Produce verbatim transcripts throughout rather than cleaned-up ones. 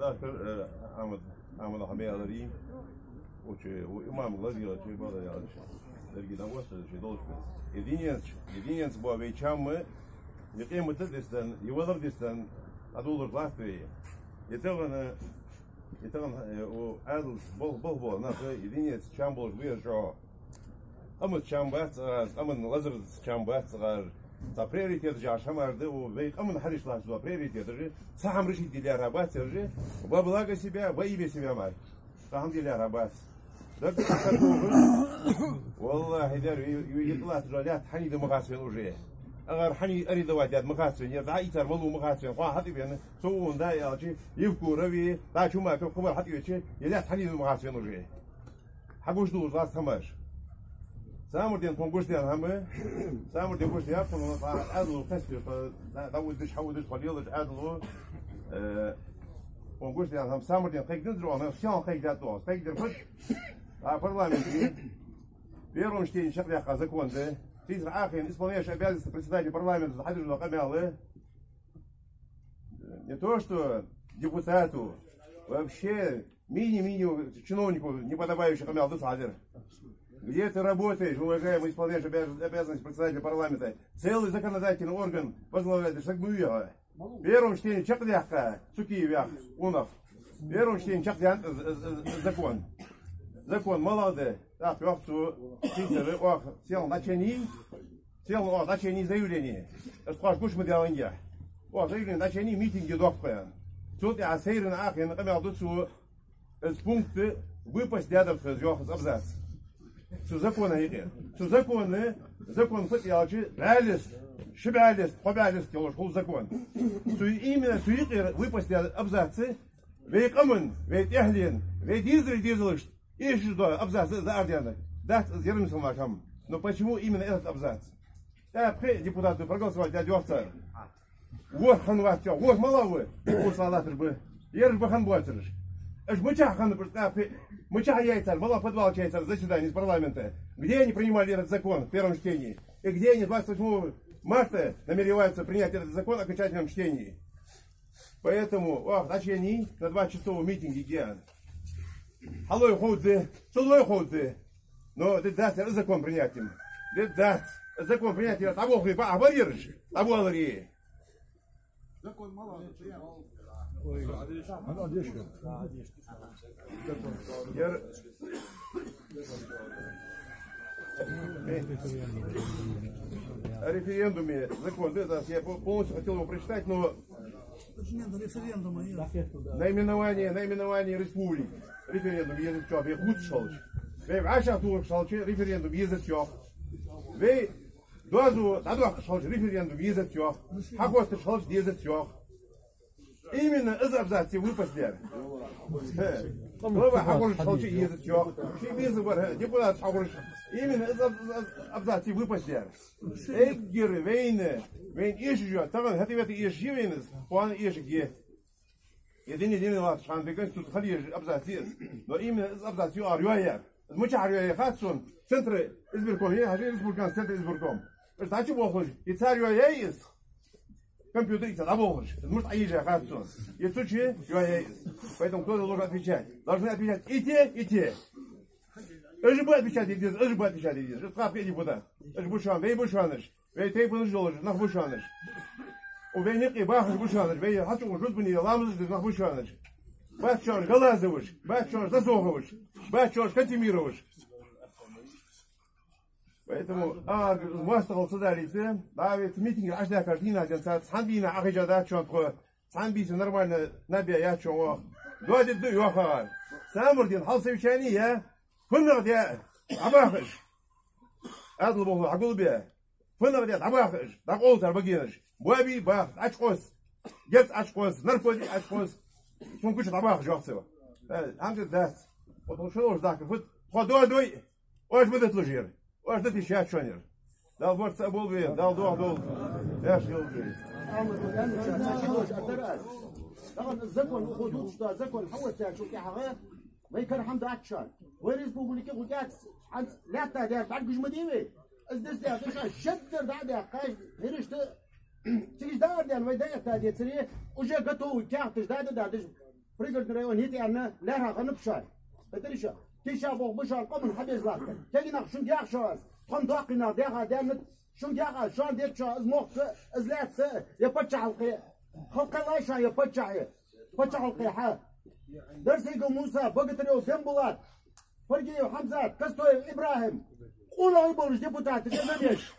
Ахар, э, Ахьмад, Ахьмад Ахьмад Алари, учи, у имам Лазира, чи бала ялчи. Дерги дагоста, чи долчи. Единец, единец бо вай чам, е къемата дистан, е валар дистан, а доллар ласт вай. Е тагана, е тагана, э, у адл бол, бол, бол, нах единец чам болаш вай жо. Къаман чам бац цӀагӀара, къаман лазар чам бац цӀагӀара. Цхьа приоритеташ яхаш хӀамаш да, у вай къаман хьариш лаца дола приоритеташ. Цхьа хӀама решить де лаьрхӀа бац ераш. Во благо себя, во имя себя мара. Цхьа хӀама де лаьрхӀа бац. Даг ца тухур. Валлахьи, дер, ю, ю, ю, лаьтта хьани да ма хац вайна уже. ТӀагӀар хьани арендовать даьд ма хац вайна, ер дӀа ийцар малув ма хац вайна, хьо хьатӀавена, со вон да аьлча, Евкуров, дӀа Чумаков хабар хьатӀавеча, е лаьтта хьани да ма хац вайна уже. Хьагуш долаш лац хӀамаш. Самурден тхона гуш даьнна хӀама, Самурден гуш даьнна хӀама, тха Ӏаьдало кхесташ, тха дӀа, дӀауддаш, хьауддаш, тха лелаш Ӏаьдало, э, тхона гуш даьнна хӀама, Самурден кхайкадензар оаха, сенна кхайкадаьд оаха, кхайкадар фуд, а парламенте первом чтении чакхдаьккха закон да, цунца Ӏохайна исполняющий обязанности председателя парламента хьадеш дола къамаьл, не то что депутату, вообще мини-мини чиновнику неподобающий къамаьл да цо хьадер. Где ты работаешь, уважаемый исполняющий обяз-, обязанности председателя парламента? Целый законодательный орган возглавляешь саг ма вий хьо. Первом чтении чакхдаьккха, цу кий вяхь, унах. Первом чтении чакхдаьннад из, из, из, из закон. Закон малагӀа да, тӀаккха йоах цо, цигара оаха сенна дӀаченнай, сенна оаха дӀаченнай заявлени. Из тхоаш гуш ма даьллинге. Оаха заявлени дӀаченнай, митинге доаккх аьнна. Цул тӀехьагӀа сайран Ӏохайна къамаьл ду цо, из пункт выпасть даьдар тха, из йоах, из абзац. Цу закона юкъера. Цу закона, закон фуд аьлча, бӀаь лист, ши бӀаь лист, кхо бӀаь лист йолаш хул закон. Цу именно цу юкъера выпасть даьдар абзац, вай къаман, вай тӀехьленна, вай дезалий дезалашта эшаш дола абзац из арадаьннар. Дац из ермисалмаш хӀама. Но почему именно этот абзац? ТӀаккха пхи депутата проголосовать даьд йоах цар. ВорхӀ хиннавац йоах, ворхӀ малагӀа ва? Курсах латтараш ба. Ераш ба хиннабоацараш. Уж мичахьа хиннаб уж тӀаккха пхи? Мичахьа яьй цар, малагӀа подвала чу яьй цар заседание из парламента? Где они принимали этот закон в первом чтении? И где они двадцать восьмого марта намереваются принять этот закон в окончательном чтении? Поэтому оаха дӀаченнай на двадцать часов митинг йиге аьнна. Хьалой ховргда, цул лой ховргда. Но де дац ер закон принять ма. Де дац. Закон принять яр дӀаболхе бакъахьа бар ераш, дӀаболаре. Закон мала. Ой. Яр О референдуме закон, да, да, я по-, полностью хотел его прочитать, но Документ референдума есть. Наименование, наименование республик. Референдум езац йоах, вай хувцаш хилча. Вай вӀашагӀтохаш хилча, референдум езац йоах. Вай доазув дӀадоаккхаш хилча, референдум езац йоах. Хьахосташ хилча, дезац йоах. Именно из абзац выпасть даьр. Глава хьахулаш хилча езац йоах. Ши безам бар, депутаташ хьахулаш. Именно из аб-, аб-, абзац выпасть даьр. Эггара вайна, вайна эшаш йола, тахан хӀаьта-вета эшаш я вайна из, кхоана эшаргья. Е дина, е дина латташ хана вай Конституце хила езаш абзац я из. Но именно из абзац юкъара йоаяьр. Из мичахьара йоаяьй хац сона, центра избирком я, хьажал, республикански центра избирком. Уж дӀачубохалуш, е цар йоаяьй из. Компьютер ийца дӀаболхаш, из мишта Ӏоежай хац сона. Е цу чу йоаяьй из. Поэтому кто-то должен отвечать. Должны отвечать и те, и те. Уж ба отвечать де дезаш, уж ба отвечать де дезаш. Уж тхо пхи депутат. Уж ба шоана, вай ба шоанаш. Вай тайпанаш долаш нах ба шоанаш. У вай наькъе бахаш ба шоанаш. Вай хьачугӀо жузбане ламазаш деш нах ба шоанаш. Бац шоана Галазоваш, бац шоана Засоховаш, бац шоана Кантемироваш. Поэтому, а, моастагӀал ца далийта, дӀа вай цу митинге Ӏочудаьхкача дийнахьа денз цхьан дийнахьа Ӏохайша дац шоана тхо, цхьан бийсан нормально наб яь яц шоана оаха. Доадергда йоах хьогӀара. Самурдена хьал совещани яь, фуннагӀа даь, дӀабаха уж. Ӏаьдала болхлой хьагулбаь. ФуннагӀа даь, дӀабаха уж, дӀакъовла цар багенаш. Боаби баха, Ӏочукъост, герз Ӏочукъост, наркотик Ӏочукъост. Сона гуча дӀабаха уж йоах цо. Э, хӀама дац. Вот он шо ловш дахка, вот, тхо доадой, оаш ма диталаш ер. Оаш дита йиш яц шоана ер. Дала барт цаӀ болба вай, Дала дохадолда. Деш хилда вай. Тахан закон, укхо дувцаш дола закон хьаоттаяьчул тӀехьагӀа вай кара хӀама дац шоана. Вай республике гӀу кӀац, хӀанз лаьтта дер бӀаргаш ма дий вай. Из дицдаь, шоана шеддар дӀа а даьккха, хӀирашта цига дӀа а арадаьнна, вай дӀаэтта децаре, уже готовый каьхаташ дӀа а дадеш, Пригородный район йита аьнна, лаьрхӀа хиннаб шоана. Хетарий шоана? Тийша болх ба шоана къаман хьабеза латтар. Кегий нах, шуга яхаш аз, тхона доккхий нах дехар даьннад, шуга яхаш, шоана детташ из мохк а, из лаьтта а, е паччахьалкхе. Халкъалла шоана е паччахье. Паччахьалкхе хьа. Дарсегов Муса, Богатырев Бембулат, Паргиев Хьамзат, Костоев ИбрахӀим. Къонахий болаш депутаташ, я занеш.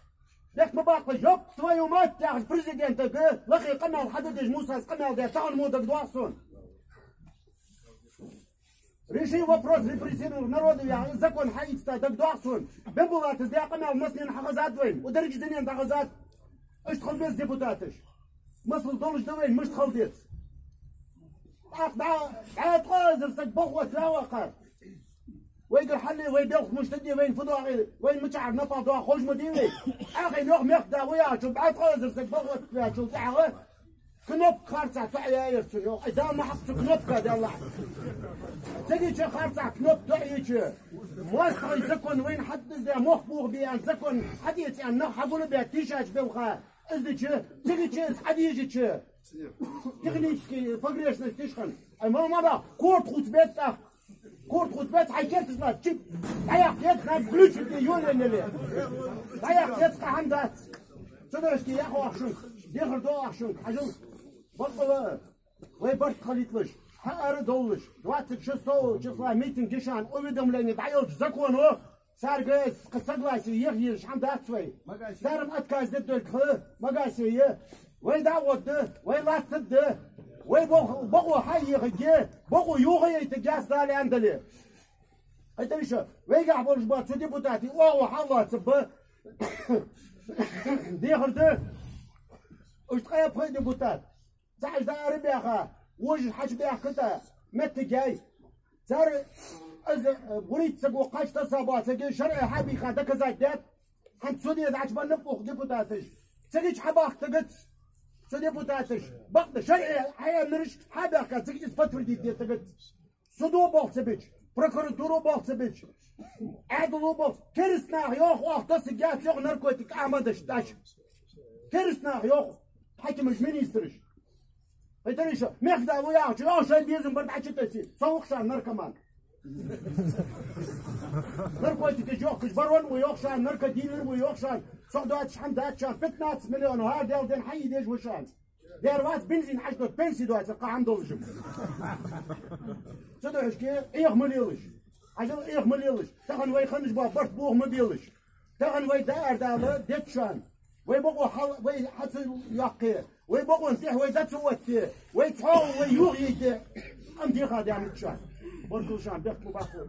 Бехк ма баккха, ёб твою мать, яхаш президентага лакхе къамаьл хьададеш, Мусас къамаьл даь, тахан мо дагадоагӀа сона. Реши вопрос репрессированных народов, яха закон хьаийца дагадоагӀа сона. Бембулатас даь къамаьл массанена хьахазад вайна, у дерригача дунен дӀахазад. Иштта хила беза депутаташ. Масал долаш да вайна, мишта хила деза. ТӀаккха дӀа, дӀа ткъо эзар саг бокъо отта ваьккхар. Вайгара хьале, вай белха мишта де, вайна фу доагӀа, вайна мичахьара напагӀа доагӀа ховш ма дий вай. Ахин йоах мехкда ву яхачул, дӀа ткъо эзар саг бокъо отта ваьчул тӀехьагӀа кнопка харцахьа тоӀаяьяр цун, йоах. Ай, Дала ма хьакхача кнопка, Даллахь. Цига чу харцахьа кнопка тоӀайича, моастагӀий закон вайна хьадиздаь, мохк бохабе аьнна закон хьаэца аьнна, нах хьагулбаь тийшача белха, из дича, цига чу из хьадийжача, технически погрешность тишхан. Ай, ма, ма, да, корта хувцабе тӀаккха. Корта хувцабе, хьай керташ латт, чип. ДӀаяккха еза, хӀанз ключ де йолаенна ле. ДӀаяккха еза, къа хӀама дац. Цудухьа яхаш шуга, дехар доагӀа шуга, хьажал. Бакъала, вай барт хилийталаш, хьаара долалаш, двадцать шестого числа митинг я шоана, уведомление дӀайолча законо, царга кхы согласие еха езаш хӀама дац вай. Цар-м отказ де дойла кхы, Магасе я. Вай дӀа а гӀоргда, вай латтаргда, вай бокъо, бокъо хьаехаргья, бокъо йохаяйтаргьяц Дала аьнна дале. Хетарий шоана, вайгахьа болаш ба цу депутатий оагӀув хьалоацаргба. Дехар да, уж ткъаь пхи депутат. ЦаӀаш дӀаарабаьха, вожаш хьачубаьхкача моттиг яй. Цар из, э, бурийца саго кхача таса боацаргья, шарӀе хьабийха доказать даьд. ХӀанз суде дӀачубеннаб укх депутаташ. Цига чу хьабахка тегац цу депутаташ. Бакъда шарӀе хьааьннараш хьабаьхка, цига из подтвердить де тегац. Судо болх ца бича, прокуратуро болх ца бича, Ӏаьдало болх. Кераста наха йоах, оаха тосаргьяц йоах наркотик Ахьмадаш дӀачу. Кераста наха йоах хьакимаш, министраш. Хетарий шоана, мехкда ву яхачо йоах, шоай безам бар дӀачутесса, со ва-кх шоана наркоман. Наркотикаш йохкаш барон ву йоах шоана, наркодилер ву йоах шоана, со доацаш хӀама дац шоана, пятнадцать миллионов хӀара Даьла денна хьаийдеш ва шоана. Дера вац бензин хьажа доацаш, пенси доацар, кхы хӀама долаш ма. Цудухьа Ӏеха ма лелаш. Хьажал, Ӏеха ма лелаш. Тахан вай хиннаш бола барт боха ма белаш. Тахан вай даар Дала детташ шоана. Вай бокъо хьал, вай хьа ца йоаккхе, вай бокъон тӀехьа вай дӀа ца отте, вай цхьоагӀо вай юхаейте, къам деха даьннад шоана. Баркал шоана, бехк ма баккха.